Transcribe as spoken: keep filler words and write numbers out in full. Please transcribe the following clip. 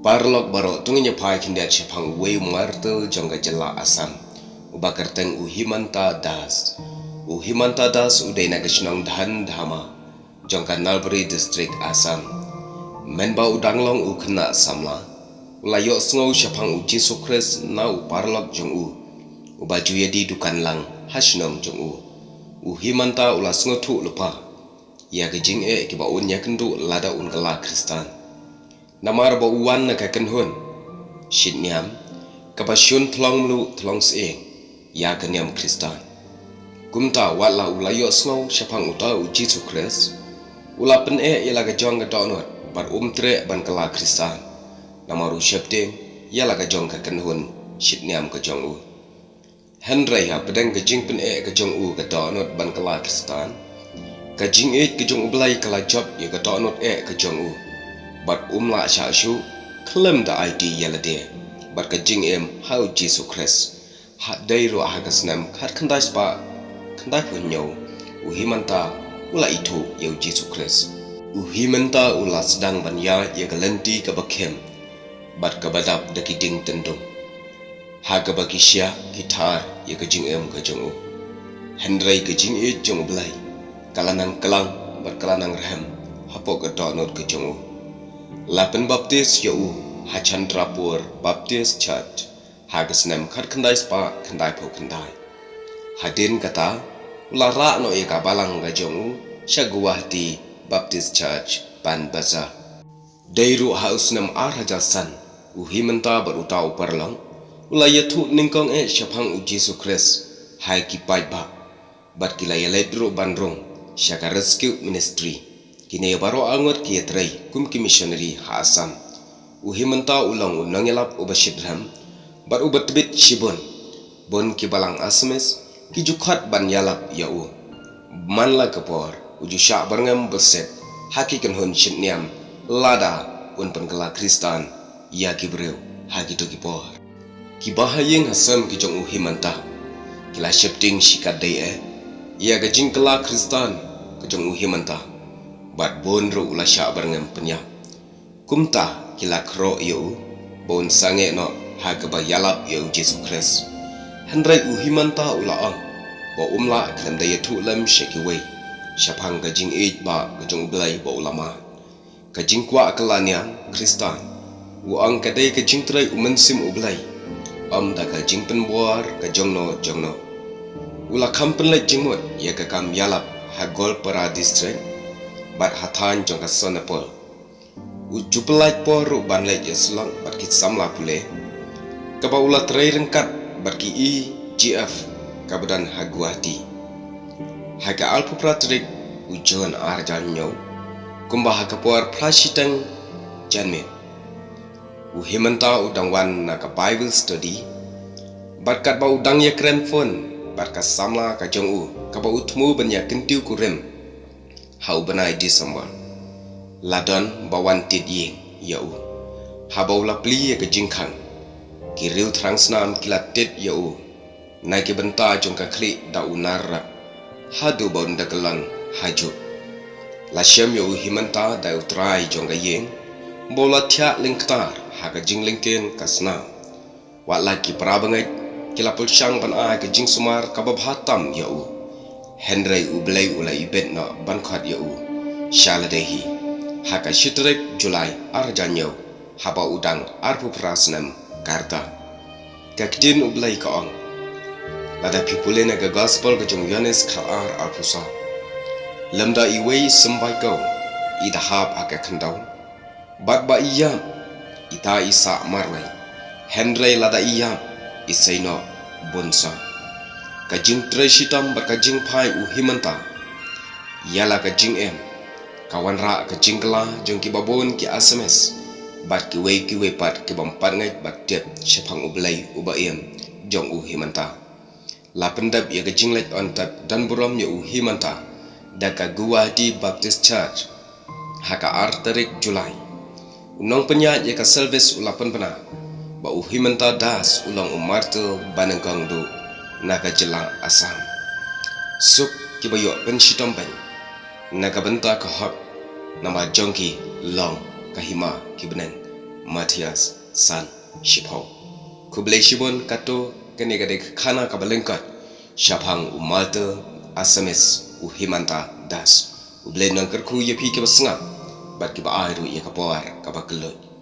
Paralok baroh, to ngin ïa phai khyndiat shaphang uwei u martyr jong ka jylla Assam, uba kyrteng u Himanta Das. U Himanta Das u dei na ka shnong Dhan Dhama jong ka Nalbari District, Assam. Mynba u dang long u khynnah samla, u la ïohsngew shaphang u Jisu Khrist na u paralok jong u, uba ju ïadie dukan lang ha shnong jong u. U Himanta u la sngewthuh lypa ïa ka jingeh kiba un ïakynduh lada un kylla Khristan. Namar ba u wan na ka kynhun shitniam kaba shun thlong mluh thlong sying ïa ka niam Khristan. Kumta wat la u la ïohsngew shaphang uta u Jisu Khrist, u la pyneh ïa la ka jong ka dohnud bad um treh ban kylla Khristan, namar u sheptieng ïa la ka jong ka kynhun shitniam ka jong u. Hynrei hapdeng ka jingpyneh ka jong u ka dohnud ban kylla Khristan, ka jingïeit ka jong U Blei ka la jop ïa ka dohnud eh ka jong u, bad um lah shah shuh khlem da aiti ïa lade bad ka jingim ha u Jisu Khrist. Ha dei ruh ha ka snem khatkhyndai spah khyndaiphew hynñiew, u Himanta u la ithuh ïa u Jisu Khrist. U Himanta u la sdang ban ïaid ïa ka lynti kaba khim bad kaba dap da ki dieng tyndung, ha kaba ki shyiap ki thar ïa ka jingim ka jong u. Hynrei ka jingïeit jong U Blei ka la nang klang bad ka la nang rhem hapoh ka dohnud ka jong u. La pynbaptis ïa u ha Chandrapur Baptist Church ha ka snem khatkhyndai spah khyndaiphew khyndai. Hadien kata, u la rah noh ïa ka balang ka jong u sha Guwahati Baptist Church, Pan Bazar. Dei ruh ha u snem ar hajar san, u Himanta bad uta u paralok u la ïathuh nyngkong eh shaphang u Jisu Khrist ha ki paidbah, bad ki la ïaleit ruh ban rung sha ka Rescue Ministry. Kine baroh arngut ki ïatrei kum ki missionary ha Assam. U Himanta u long u nongïalap uba shitrhem bad uba tbit shibun. Bun ki balang Assamese ki ju khot ban ïalap ïa u. Man la ka por u ju shah byrngem bad sep ha ki kynhun shitniam lada un pynkylla Khristan ïa ki briew ha kito ki por. Ki bahaïing hasem ki jong u Himanta ki la sheptieng shikatdei eh ïa ka jingkylla Khristan ka jong u Himanta, bad bun ruh u la shah byrngem pynïap. Kumta ki la khroh ïa u ba un sangeh noh ha kaba ïalap ïa u Jisu Khrist. Hynrei u Himanta u la ong ba um lah khlem da ïathuh lem sha kiwei shaphang ka jingïeit ba ka jong U Blei ba u la mad. Ka jingkwah kylla niam Khristan, u ong, ka dei ka jingtrei u Mynsiem U Blei, ym da ka jingpynbor ka jongno jongno. U la kham pynleit jingmut ïa ka kam ïalap ha Goalpara District bad ha thaiñ jong ka Sonapur. U ju pynlait por ruh ban leit ïasyllok bad ki samla pule, kaba u la trei ryngkat bad ki E G F kaba don ha Guwahati. Ha ka arphew phra tarik u Jun ar hajar hynñiew, kumba ha ka por phra shiteng janmiet, u Himanta u dang wan na ka Bible study, bad katba u dang ïakren phone bad ka samla ka jong u kaba u thmu ban ïa kyntiew kurim ha u bnai December, la don ba wan tied ïing ïa u. Haba u la plie ïa ka jingkhang, ki riew thrang snam ki la tied ïa u na ki bynta jong ka khlieh da u nar rep haduh ba un da kyllon hajuh. La shem ïa u Himanta da u trai jong ka ïing ba u la thiah lyngktar ha ka jinglyngkien ka snam. Wat la ki para bangeit ki la pyrshang ban ai ka jingsumar kaba bha tam ïa u, hynrei U Blei u la ibit noh ban khot ïa u sha lade hi ha ka shi tarik July ar hajar hynñiew, haba u dang arphew phra snem ka rta. Ka ktien U Blei ka ong, lada phi pule na ka Gospel ka jong u Ïoannis khatar arphew saw, lymda iwei i symbai kew, i da hap ha ka khyndew, bad ba i ïap, ita i sah marwei, hynrei lada i ïap, i sei noh bun saw. Ka jingtrei shitom bad ka jingphai u Himanta ïa la ka jingim ka wanrah ka jingkylla jong kiba bun ki Assamese bad kiwei kiwei pat ki bym pat ngeit bad tip shaphang U Blei uba im jong u Himanta. La pyndep ïa ka jingleit on tep don burom ïa u Himanta da ka Guwahati Baptist Church ha ka ar tarik July. U nongpynïaid ïa ka service u la pynbna ba u Himanta Das u long u martyr ba nyngkong duh na ka jylla Assam. Suk kiba ïoh pynshitom beiñ na ka bynta ka hok, namar jong ki long ka hima ki bneng. Matthias san shiphew. Khublei shibun. Kato kane ka dei ka khana kaba lyngkot shaphang u martyr Assamese u Himanta Das. U Blei un nang kyrkhu ïa phi kiba sngap bad kiba ai ruh ïa ka por kaba kylluid.